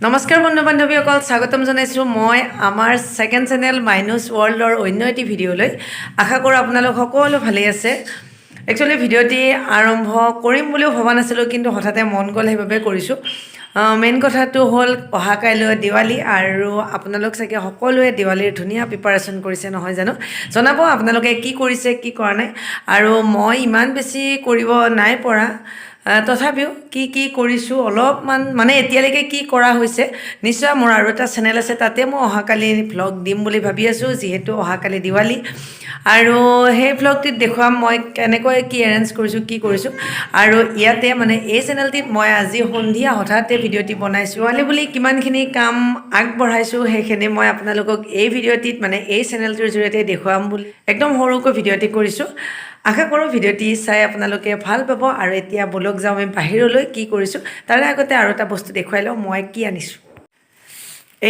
নমস্কাৰ বন্ধু বান্ধৱীসকল, স্বাগতম জনাইছোঁ মই আমাৰ ছেকেণ্ড চেনেল মাইনুছ ৱৰ্ল্ডৰ অন্য এটি ভিডিঅ'লৈ। আশা কৰোঁ আপোনালোক সকলো ভালেই আছে। একচুৱেলি ভিডিঅ'টি আৰম্ভ কৰিম বুলিও ভবা নাছিলোঁ, কিন্তু হঠাতে মন গ'ল, সেইবাবে কৰিছোঁ। মেইন কথাটো হ'ল, অহা কাইলৈ দিৱালী আৰু আপোনালোক চাগে সকলোৱে দিৱালীৰ ধুনীয়া প্ৰিপাৰেশ্যন কৰিছে, নহয় জানো? জনাব আপোনালোকে কি কৰিছে, কি কৰা নাই। আৰু মই ইমান বেছি কৰিব নাই পৰা, তথাপিও কি কি কৰিছোঁ অলপমান, মানে এতিয়ালৈকে কি কৰা হৈছে। নিশ্চয় মোৰ আৰু এটা চেনেল আছে, তাতে মই অহাকালি ভ্লগ দিম বুলি ভাবি আছোঁ, যিহেতু অহাকালি দিৱালী। আৰু সেই ভ্লগটিত দেখুৱাম মই কেনেকৈ কি এৰেঞ্জ কৰিছোঁ, কি কৰিছোঁ। আৰু ইয়াতে মানে এই চেনেলটিত মই আজি সন্ধিয়া হঠাতে ভিডিঅ'টি বনাইছোঁ। দিৱালী বুলি কিমানখিনি কাম আগবঢ়াইছোঁ, সেইখিনি মই আপোনালোকক এই ভিডিঅ'টিত, মানে এই চেনেলটোৰ জৰিয়তে দেখুৱাম বুলি একদম সৰুকৈ ভিডিঅ'টি কৰিছোঁ। আশা কৰোঁ ভিডিঅ'টি চাই আপোনালোকে ভাল পাব। আৰু এতিয়া ব'লক যাওঁ আমি বাহিৰলৈ, কি কৰিছোঁ। তাৰে আগতে আৰু এটা বস্তু দেখুৱাই লওঁ, মই কি আনিছোঁ।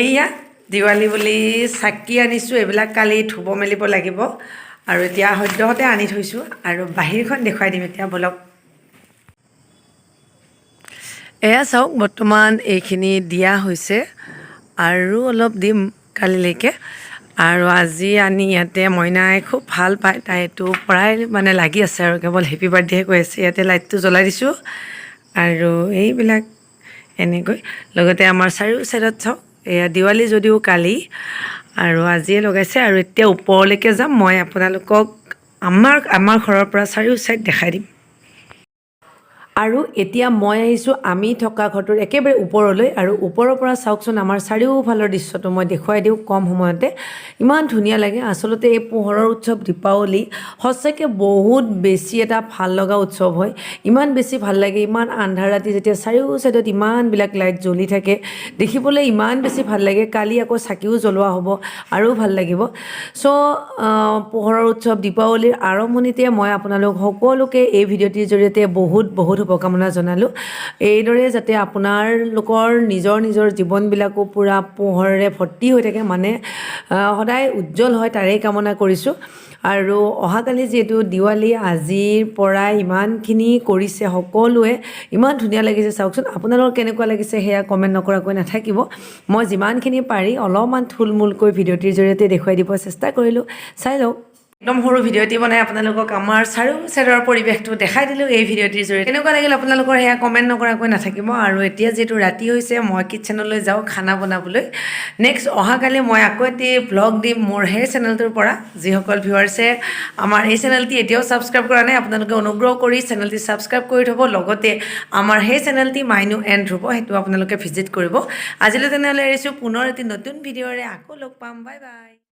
এইয়া দিৱালী বুলি চাকি আনিছোঁ। এইবিলাক কালি ধুব মেলিব লাগিব আৰু এতিয়া সদ্যহতে আনি থৈছোঁ। আৰু বাহিৰখন দেখুৱাই দিম এতিয়া, ব'লক। এয়া চাওক, বৰ্তমান এইখিনি দিয়া হৈছে আৰু অলপ দিম কালিলৈকে। আৰু আজি আনি ইয়াতে মইনাই খুব ভাল পায়, তাই এইটো পৰাই মানে লাগি আছে আৰু কেৱল হেপী বাৰ্থডে কৈ আছে। ইয়াতে লাইটটো জ্বলাই দিছোঁ আৰু এইবিলাক এনেকৈ। লগতে আমাৰ চাৰিও ছাইডত চাওক, এয়া দিৱালী যদিও কালি আৰু আজিয়ে লগাইছে। আৰু এতিয়া ওপৰলৈকে যাম, মই আপোনালোকক আমাৰ ঘৰৰ পৰা চাৰিও ছাইড দেখাই দিম। আৰু এতিয়া মই আহিছোঁ আমি থকা ঘৰটোৰ একেবাৰে ওপৰলৈ। আৰু ওপৰৰ পৰা চাওকচোন, আমাৰ চাৰিওফালৰ দৃশ্যটো মই দেখুৱাই দিওঁ কম সময়তে। ইমান ধুনীয়া লাগে। আচলতে এই পোহৰৰ উৎসৱ দীপাৱলী সঁচাকৈ বহুত বেছি এটা ভাল লগা উৎসৱ হয়। ইমান বেছি ভাল লাগে, ইমান আন্ধাৰ ৰাতি যেতিয়া চাৰিও ছাইডত ইমানবিলাক লাইট জ্বলি থাকে, দেখিবলৈ ইমান বেছি ভাল লাগে। কালি আকৌ চাকিও জ্বলোৱা হ'ব, আৰু ভাল লাগিব। চ' পোহৰৰ উৎসৱ দীপাৱলীৰ আৰম্ভণিতে মই আপোনালোক সকলোকে এই ভিডিঅ'টিৰ জৰিয়তে বহুত বহুত শুভকামনা জনালোঁ। এইদৰে যাতে আপোনালোকৰ নিজৰ নিজৰ জীৱনবিলাকো পূৰা পোহৰেৰে ভৰ্তি হৈ থাকে, মানে সদায় উজ্জ্বল হয়, তাৰেই কামনা কৰিছোঁ। আৰু অহাকালি যিহেতু দিৱালী, আজিৰ পৰাই ইমানখিনি কৰিছে সকলোৱে, ইমান ধুনীয়া লাগিছে। চাওকচোন, আপোনালোকৰ কেনেকুৱা লাগিছে সেয়া কমেণ্ট নকৰাকৈ নাথাকিব। মই যিমানখিনি পাৰি অলপমান থুলমূলকৈ ভিডিঅ'টিৰ জৰিয়তে দেখুৱাই দিব চেষ্টা কৰিলোঁ, চাই লওক। একদম সৰু ভিডিঅ'টি বনাই আপোনালোকক আমাৰ চাৰিও ছাইডৰ পৰিৱেশটো দেখাই দিলোঁ এই ভিডিঅ'টিৰ জৰিয়তে। কেনেকুৱা লাগিল আপোনালোকৰ সেয়া কমেণ্ট নকৰাকৈ নাথাকিব। আৰু এতিয়া যিহেতু ৰাতি হৈছে, মই কিটচেনলৈ যাওঁ খানা বনাবলৈ। নেক্সট অহাকালি মই আকৌ এটি ভ্লগ দিম মোৰ সেই চেনেলটোৰ পৰা। যিসকল ভিউৱাৰ্ছে আমাৰ এই চেনেলটি এতিয়াও ছাবস্ক্ৰাইব কৰা নাই, আপোনালোকে অনুগ্ৰহ কৰি চেনেলটি ছাবস্ক্ৰাইব কৰি থ'ব। লগতে আমাৰ সেই চেনেলটি মাইনু এণ্ড ধ্ৰুৱ, সেইটো আপোনালোকে ভিজিট কৰিব। আজিলৈ তেনেহ'লে এৰিছোঁ। পুনৰ এটি নতুন ভিডিঅ'ৰে আকৌ লগ পাম। Bye bye.